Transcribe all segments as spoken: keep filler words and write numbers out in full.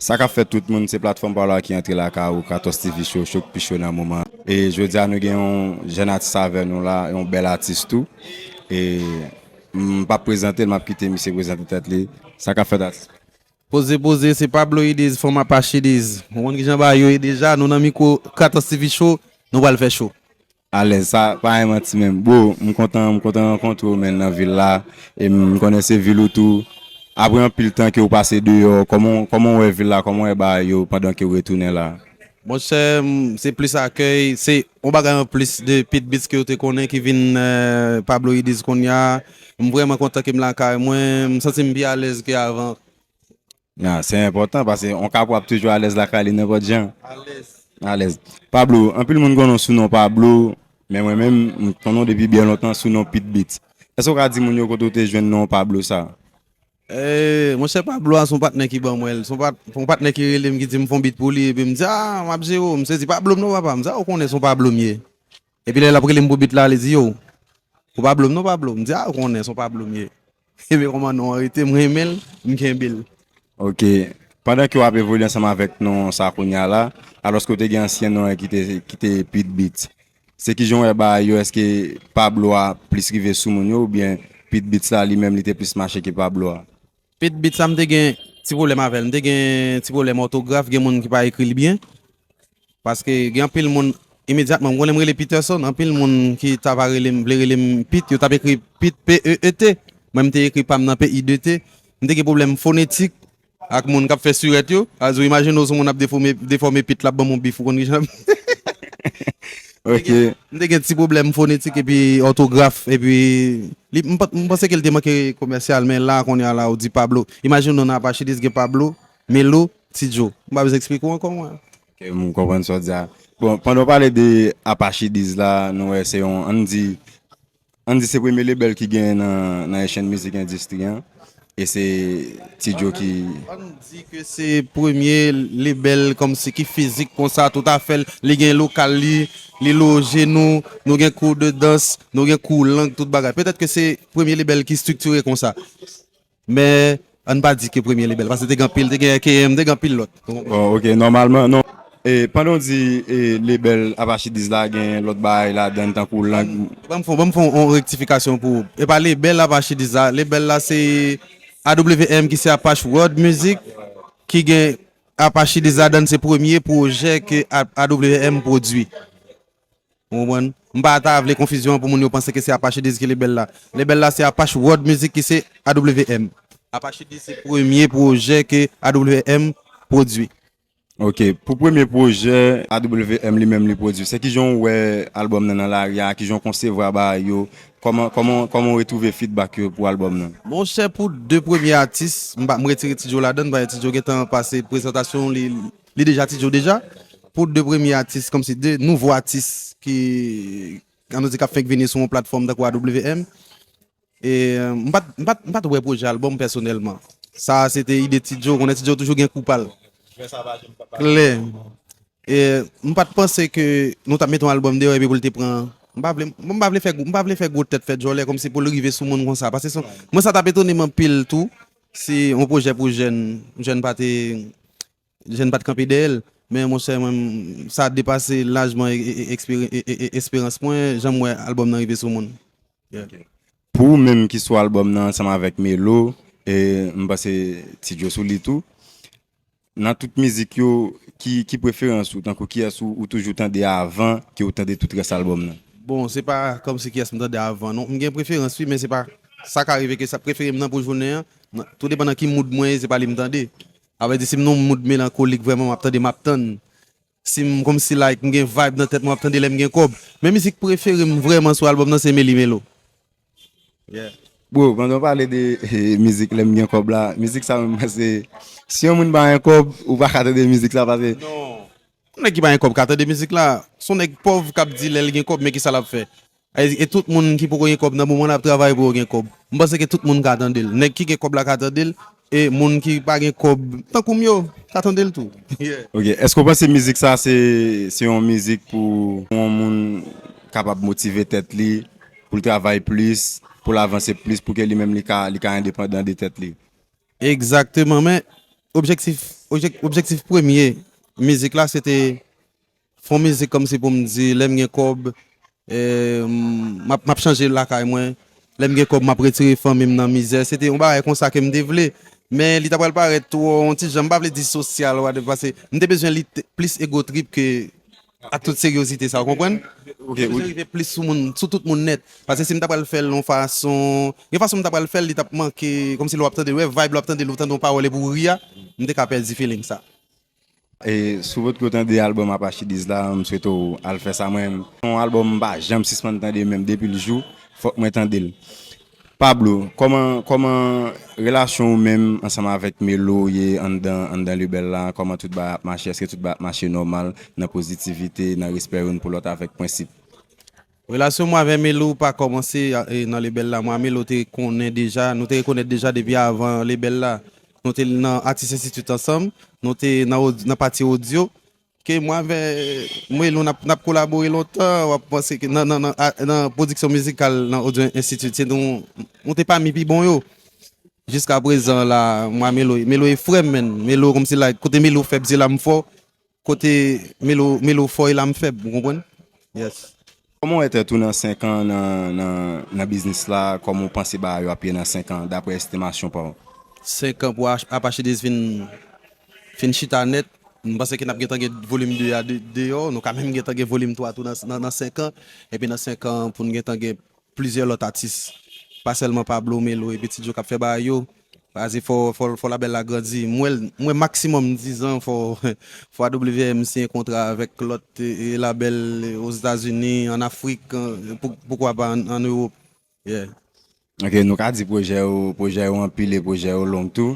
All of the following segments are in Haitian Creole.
Sa k ap fèt tout moun, se platfòm pa w la ki antre lakay ou, Kratos T V Show, Choc Picho nan moman. E jodi a nou gen yon jèn atis avè nou la, yon bèl atis tou. E m p ap prezante l, m ap kite misye prezante tèt li. Sa k ap fèt atis? Poze, poze, se Pablo Idiz, fanm Apache Idiz. Ou konn kijan bagay yo ye deja, nou nan mikwo Kratos T V Show, nou pral fè cho. Alèz, sa pa yon manti menm. Bro, m kontan, m kontan rankontre w, menn, nan vil la. E m konnen se vil ou tou. Apre anpil tan ke w pase deyò, kòman, kòman w wè vil la, kòman w wè bagay yo pandan ke w retounen la? Monchè, m, se plis akèy, se yon bagay anplis de Pit Beats ke w te konnen ki vin, eh, Pablo Idiz kounye a. M vrèman kontan ke m lakay mwen, m santi m pi alèz ke avan. Nan, se enpòtan paske yon kapò ap toujou alèz lakay li nenpòt jan. Alèz. Alèz. Pablo, anpil moun konnen w sou non Pablo, men mwen menm, m konnen w depi byen lontan sou non Pit Beats. Èske w ka di moun yo kote w te jwenn non Pablo sa? Eh, monchè, Pablo a se yon patnè ki ban mwen l. Se yon pat-, se yon patnè ki rele m, ki di m fè yon beat pou li, epi m di, "Ah, m ap jere w." M sezi, "Pablo m non, papa." M di, "Ah, ou konnen se yon Pablo m ye." Epi lè l ap rele m pou beat la, li di, "Yo, ou Pablo m non, Pablo." M di, "Ah, ou konnen se yon Pablo m ye." Ebyen, kòman non an rete, m renmen l, m kenbe l. Ok. Pandan ke w ap evolye ansanm avèk non sa kounye a la, alòske w te gen ansyen non an ki te, ki te Pit Beats, se kijan w wè bagay yo, èske Pablo a plis rive sou moun yo, oubyen Pit Beats la li menm li te plis mache ke Pablo a? Pit Beats la, m te gen ti pwoblèm avè l. M te gen ti pwoblèm òtograf, gen moun ki pa ekri l byen. Paske gen anpil moun, imedyatman, m konnen m rele Peterson, anpil moun ki ta va rele m, vle rele m Pit, yo t ap ekri Pit, P E E T. Mwen, m te ekri pa m nan P I de T. M te gen pwoblèm fonetik ak moun k ap fè sirèt yo. Azo, imajine w, se yon moun ap defòme, defòme Pit, l ap ban m yon bif, ou konn kijan l ap. Ok. M te gen, m te gen ti pwoblèm fonetik epi òtograf, epi li, m pa, m panse ke l te manke komèsyal, men la, kounye a la, ou di Pablo. Imajine w nan Apache Idiz gen Pablo, Melo, Ti Djo. M pa bezwen eksplike w ankò, mwen. Ok, m konprann sa w di a. Bon, pandan w pale de Apache Idiz la, nou wè se yon, ann di, ann di se premye lebèl ki genyen nan, nan Haitian Music Industry an. E se Ti Djo ki... Ann di ke se premye lebèl kòmsi ki fizik konsa, toutafè, li gen lokal li, li loje nou, nou gen kou de dans, nou gen kou lang, tout bagay. Petèt ke se premye lebèl ki estriktire konsa. Men, ann pa di ke premye lebèl, paske te gen anpil, te gen R K M, te gen anpil lòt. Bon, ok, nòmalman, non. E, pandan w di, e, lebèl Apache Idiz la, gen lòt bagay ladan, tankou lang. Ban m fè, ban m fè yon rektifikasyon pou ou. E pa lebèl Apache Idiz la, lebèl la se A W M ki se Apache World Music, ki gen Apache Idiz ladan, se premye pwojè ke A-, A W M pwodui. Ou konprann? M pa ta vle konfizyon an pou moun yo panse ke se Apache Idiz ki lebèl la. Lebèl la se Apache World Music ki se A W M. Apache Idiz se premye pwojè ke A W M pwodui. Ok, pou premye pwojè A W M li menm li pwodui, se kijan w wè albòm nan nan lari a, kijan w konsevwa bagay yo, kòman, kòman, kòman w retwouve feedback yo pou albòm nan? Monchè, pou de premye atis, m pa, m retire Ti Djo ladan, paske Ti Djo gentan pase prezantasyon, li, li deja Ti Djo deja. Pou de premye atis, kòmsi de nouvo atis ki, ann di, k ap fenk vini sou yon platfòm tankou A W M. E, m pa t, m pa t, m pa t wè pwojè albòm pèsonèlman. Sa a, se te ide Ti Djo. Konnen Ti Djo toujou gen kou pa l. Klè. E, m pa t panse ke nou t ap mete yon albòm deyò epi pou l te pran. M pa vle, m pa vle fè, m pa vle fè gwo tèt, fè djòlè kòmsi pou l rive sou moun konsa. Paske se, mwen, sa t ap etone m anpil tou, si yon pwojè pou jèn, jèn pa te, jèn pa t kanpe dèyè l. Men, monchè, mwen, sa depase lajman e, e, e, eksperi-, e, e, e, esperans mwen, jan m wè albòm nan rive sou moun. Yeah. Ok. Pou ou menm ki sou albòm nan ansanm avèk Melo, e m panse Ti Djo sou li tou. Nan tout mizik yo, ki, ki preferans ou, tankou kiyès ou, ou toujou tande avan ke ou tande tout rès albòm nan? Bon, se pa kòmsi kiyès m tande avan, non. M gen preferans, wi, men se pa, sa ka rive ke sa prefere m nan pou jounen an, nan, tou depann nan ki mood mwen ye, se pa li m tande. Sa vle di, si m nan yon mood melankolik vrèman, m ap tande, m ap tann. Si m kòmsi, like, m gen vibe nan tèt mwen, m ap tande lè m gen kòb. Men mizik prefere m vrèman sou albòm nan, se Meli Melo. Yeah. Bro, pandan w pale de, eh, mizik lè m gen kòb la, mizik sa menm, se, si yon moun pa gen kòb, ou pa ka tande mizik sa, paske... Non. Yon nèg ki pa gen kòb ka tande mizik la. Se yon nèg pòv k ap di lè l gen kòb, men kisa l ap fè. E, e tout moun ki poko gen kòb nan moman l ap travay pou yo gen kòb. M panse ke tout moun ka tande l. Nèg ki gen kòb la ka tande l, e moun ki pa gen kòb, tankou m yo, ka tande l tou. Yeah. Ok, èske w panse mizik sa se, se yon mizik pou yon moun kapab motive tèt li, pou l travay plis, pou l avanse plis, pou ke li menm li ka, li ka endepandan de tèt li? Egzakteman, men objektif objek- objektif premye mizik la, se te fè yon mizik kòmsi pou m di, lè m gen kòb, e, m ap, m ap chanje lakay mwen. Lè m gen kòb, m ap retire fanmi m nan mizè. Se te yon bagay konsa ke m te vle. Men li ta pral parèt twò, yon ti jan, m pa vle di sosyal, whatever, paske m te bezwen li t- plis ego trip ke ak tout seryozite sa, ou konprann? Ok, m bezwen rive plis sou moun, sou tout moun nèt. Paske si m ta pral fè l yon fason, gen fason m ta pral fè l, li t ap manke, kòmsi lè w ap tande, wè, vibe lè w ap tande l, ou tande yon pawòl epi w ri a, m te ka pèdi feeling sa. E sou vòt kote tande albòm Apache Diz la, m swete w al fè sa mwen. Yon albòm m pa janm sispann tande menm depi l jou, fòk mwen tande l. Pablo, kòman, kòman relasyon ou menm ansanm avèk Melo ye anndan, anndan lebèl la? Kòman tout bagay ap mache? Èske tout bagay ap mache nòmal nan pozitivite, nan respè youn pou lòt avèk prensip? Relasyon mwen avè Melo pa kòmanse e, nan lebèl la. Mwen a Melo te konnen deja, nou te rekonèt deja depi avan lebèl la. Nou te nan Artist Institute ansanm, nou te nan, od- nan pati odyo. Ke mwen avè Melo n ap, n ap kolabore lontan, w ap panse ke nan, nan, nan, a- nan pwodiksyon mizikal nan Audio Institute, se nou, nou te pami pi bon yo. Jiska prezan la, mwen a Melo, Melo e frè m, menn. Melo kòmsi la, kote Melo fèb, se la m fò. Kote Melo, Melo fò, e la m fèb, ou konprann? Yes. Kòman w wè tèt ou nan senk an nan, nan, nan biznis la? Kòman w panse bagay yo ap ye nan senk an, daprè estimasyon pa w? Senk an pou Ach- Apache Diz fin, fin chita nèt. M panse ke n ap gentan gen volim de a de- deyò. Nou ka menm gentan gen volim twa tou nan, nan, nan senk an. Epi nan senk an, pou n gentan gen plizyè lòt atis. Pa sèlman Pablo, Melo epi Ti Djo k ap fè bagay yo. Paske fò, fò, fò labèl la grandi. M wè l- m wè maksimòm diz an, fò, fò A W M siyen kontra avèk lòt e, e labèl Ozetazini, ann Afrik, an- pou- poukwa pa ann, ann Ewòp. Yeah. Ok, nou ka di pwojè yo, pwojè yo anpile, pwojè yo long tou.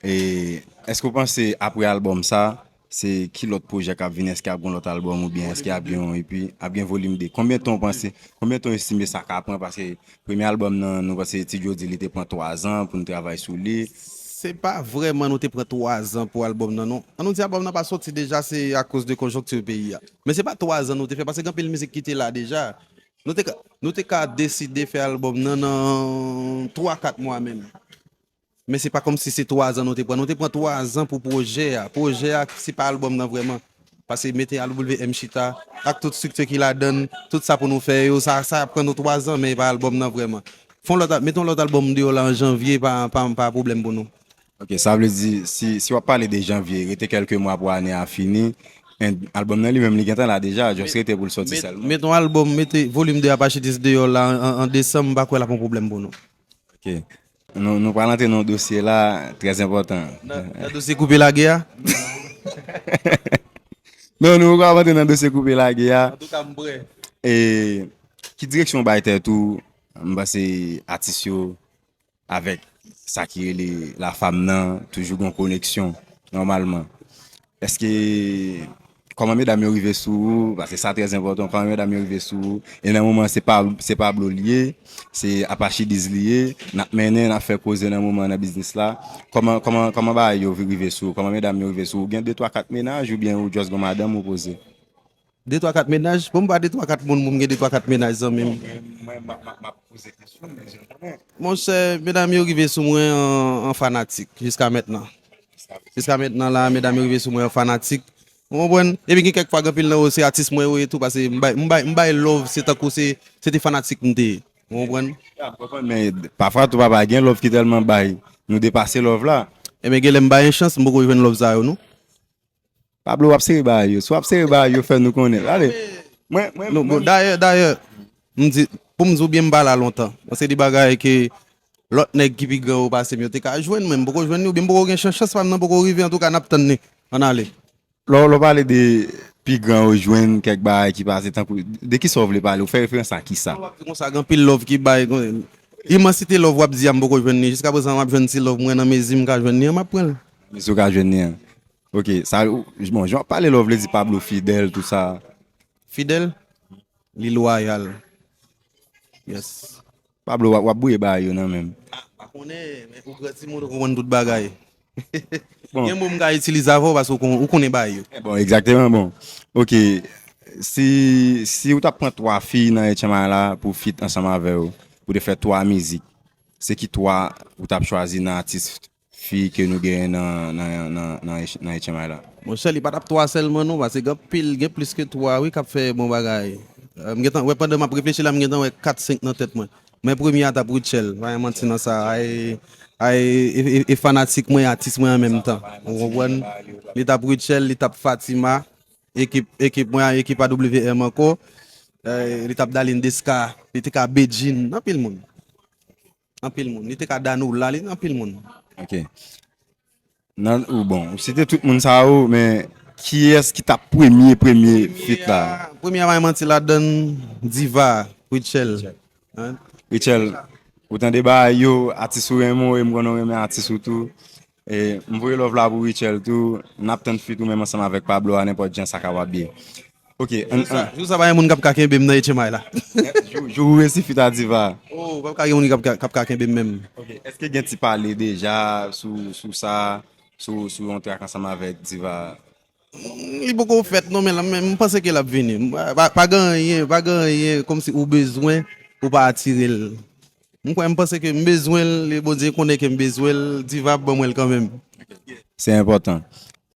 E èske w panse apre albòm sa, se ki lòt pwojè k ap vini? Èske ap gen lòt albòm oubyen èske ap gen yon E P, ap gen volim de? Konbyen tan w panse, konbyen tan w estime sa ka pran? Paske premye albòm nan, nou panse Ti Djo di li te pran twa zan pou n travay sou li. Se pa vrèman nou te pran twa zan pou albòm nan, non. An nou di albòm nan pa soti deja, se akoz de konjonkti peyi a. Men se pa twa zan nou te fè, paske gen anpil mizik ki te la deja. Nou te ka, nou te ka deside fè albòm nan nan twa, kat mwa menm. Men se pa kòmsi se twa zan nou te pran. Nou te pran twa zan pou pwojè a. Pwojè a, se pa albòm nan vrèman. Paske mete A W M chita, ak tout estrikti ki ladan l, tout sa pou nou fè yo, sa, sa ap pran nou twa zan, men e pa albòm nan vrèman. Fè yon lòt, al- mete yon lòt albòm deyò la an janvye, pa, pa, pa pwoblèm pou nou. Ok, sa vle di, si, si w ap pale de janvye, rete kèlke mwa pou ane a fini, en, albòm nan li menm, li gentan la deja, just rete pou l soti sèlman. Mete yon albòm, mete volim de Apache Diz deyò la an, an, an desanm, m pa kwè l ap yon pwoblèm pou nou. Ok. Nou, nou pral antre nan yon dosye la, trè enpòtan. Nan, nan dosye koupe lage a? Non, nou poko ap antre nan dosye koupe lage a. Antouka, m prè. E ki direksyon w bay tèt ou? M panse atis yo avèk sa ki rele lafam nan toujou gen yon koneksyon, nòmalman. Èske, kòman medam yo rive sou ou? Paske sa trè enpòtan, kòman medam yo rive sou ou? E nan moman se pa, se Pablo li ye, se Apache Diz li ye, n ap mennen, n ap fè koze nan moman nan biznis la. Kòman, kòman, kòman bagay yo rive sou ou? Kòman medam yo rive sou ou? Ou gen de twa kat mennaj oubyen ou just gen madanm ou poze? De twa kat mennaj? Bon, m pa de twa kat moun pou m gen de twa kat mennaj, zanmi m. Mwen, mwen, m ap, m ap, m ap poze kesyon, men jan konnen. Monchè, medam yo rive sou mwen an, an fanatik, jiska mentnan. Jiska mentnan la, medam yo rive sou mwen an fanatik. Ou konprann? Epi gen kèk fwa, gen anpil nan yo, se atis mwen yo ye tou, paske m bay, m bay, m bay love, se tankou se, se te fanatik m te ye. Ou konprann? Ya, m konprann, men pafwa tou papa gen love ki tèlman bay, nou depase love la. Ebyen, gen lè m bay yon chans, m poko jwenn love sa yo, non. Pablo, w ap sere bagay yo. Si w ap sere bagay yo, fè nou konnen. Ale. Mwen, mwen, non, bon, mwen dayè, dayè, m di, pou m di w byen, m pa la lontan. Yon seri de bagay ke lòt nèg ki pi gran yo pase m, yo te ka jwenn, mwen, m poko jwenn li, oubyen m poko gen chans, chans pa m nan poko rive, antouka, n ap tann li. Ann ale. Lè w, lè w pale de pi gran yo jwenn kèk bagay ki pase, tankou, de kisa w vle pale? Ou fè referans a kisa? W ap di konsa, gen anpil love ki bay, imansite love w ap di a, m poko jwenn li. Jiska prezan, m ap jwenn ti love mwen nan mezi m ka jwenn li an, m ap pran l. Mezi w ka jwenn li an. Ok, sa, ou- bon, jan w ap pale love, vle di Pablo fidèl, tout sa. Fidèl? Li lwayal. Yes. Pablo, w ap, w ap bouye bagay yo nan men m. Ah, pa konnen, men ou gran timoun, ou konprann tout bagay. Bon. Gen mo m ka itilize avè w paske ou kon- ou konnen bagay yo. Eh, bon, egzakteman, bon. Ok, si, si ou t ap pran twa fi nan Etchanmay la pou feat ansanm avè w, pou te fè twa mizik, se ki twa ou t ap chwazi nan atis fi ke nou genyen nan, nan, nan, nan, nan H M I la? Monchè, li pa t ap twa sèlman non, paske gen pil, gen plis ke twa wi k ap fè bon bagay. Euh, m gentan wè, pandan m ap reflechi la, m gentan wè kat senk nan tèt mwen. Men premye a t ap Rutshelle, pa gen manti nan sa. Ay, ay, e, e, e fanatik mwen, atis mwen an menm tan. Ou konprann? Li t ap Rutshelle, li t ap Fatima, ekip, ekip mwen, ekip A W M ankò. Eh, li t ap Darline Desca, li te ka Bedjine, anpil moun. Anpil moun. Li te ka Danola, li anpil moun. Ok. Nan, ou bon, ou site tout moun sa yo, men kiyès ki t ap premye, premye feat la? Premye a, pa gen manti, ladan Diva, Rutshelle. Hein? Rutshelle, ou tande bagay yo, atis ou renmen w, e m konnen w renmen atis ou tou. E m voye love la pou Rutshelle tou. N ap tann feat ou menm ansanm avèk Pablo a, nenpòt jan sa kapab ye. Ok, an, Jou sa, an, jou sa pa gen moun k ap ka kenbe m nan H M I la. jou, jou ou resi feat a Diva. Oh, p ap ka gen moun k ap ka, k ap ka kenbe m menm. Ok, èske gen ti pale deja sou, sou sa, sou, sou yon track ansanm avèk Diva? Li poko fèt non, men, men m panse ke l ap vini. Pa, pa, pa gen anyen, pa gen anyen kòmsi ou bezwen, ou pa atire l. M kwè, m panse ke m bezwen l, e Bondye konnen ke m bezwen l, Diva ap ban mwen l kanmenm. Se enpòtan.